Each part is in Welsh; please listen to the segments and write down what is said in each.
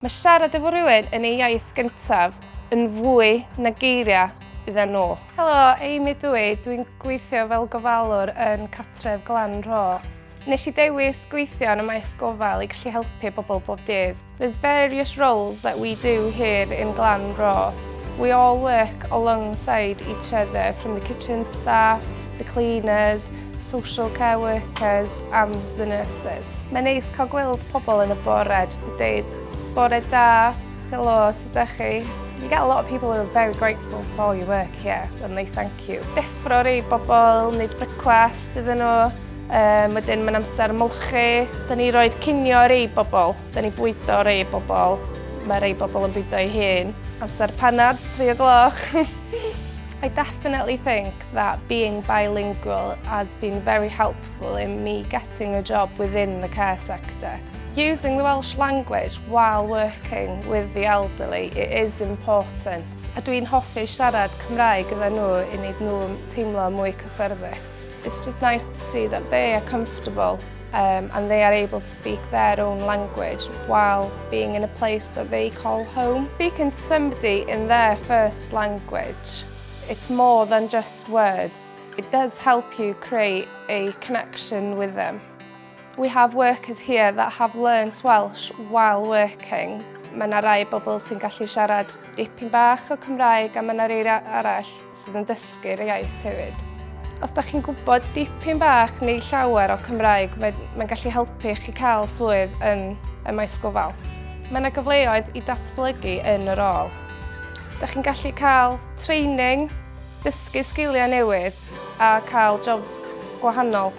Mae siarad efo rhywun yn ei iaith gyntaf yn fwy na geiriau iddyn nhw. Helo, Amy dw i. Dwi'n gweithio fel gofalwr yn Cartref Glan Rhos. Nes i dewis gweithio yn y maes gofal i gallu helpu bobl bob dydd. There's various roles that we do here in Glan Rhos. We all work alongside each other, from the kitchen staff, the cleaners, social care workers and the nurses. Mae'n neis cael gweld pobl yn y bore, jyst i deud, "Bore da, helo, sut ydych chi?" You get a lot of people who are very grateful for your work here and they thank you. Deffro rei bobl, wneud brecwast iddyn nhw, wedyn mae'n amser molchi. Da ni roed cinio rei bobl, da ni bwydo rei bobl, mae rei bobl yn bwydo eu hun. Amser panad, 3 o gloch. I definitely think that being bilingual has been very helpful in me getting a job within the care sector. Using the Welsh language while working with the elderly, it is important. A dwi'n hoffi siarad Cymraeg gyda nhw i wneud nhw teimlo mwy cyffyrddus. It's just nice to see that they are comfortable and they are able to speak their own language while being in a place that they call home. Speaking to somebody in their first language, it's more than just words. It does help you create a connection with them. We have workers here that have learnt Welsh while working. Mae yna rai bobl sy'n gallu siarad dipyn bach o Cymraeg a mae yna rai arall sydd yn dysgu'r iaith hefyd. Os da chi'n gwybod dipyn bach neu llawer o Cymraeg, mae'n mae gallu helpu chi cael swydd yn y maes gofal. Mae yna gyfleoedd i datblygu yn y rôl. Da chi'n gallu cael training, dysgu sgiliau newydd a cael jobs gwahanol.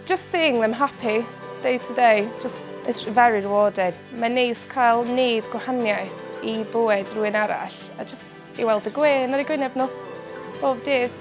Just seeing them happy day to day, just it's very rewarding. Mae'n neis cael neud gwahaniaeth i bywyd rhywun arall a just i weld y gwên ar eu gwyneb nhw bob dydd.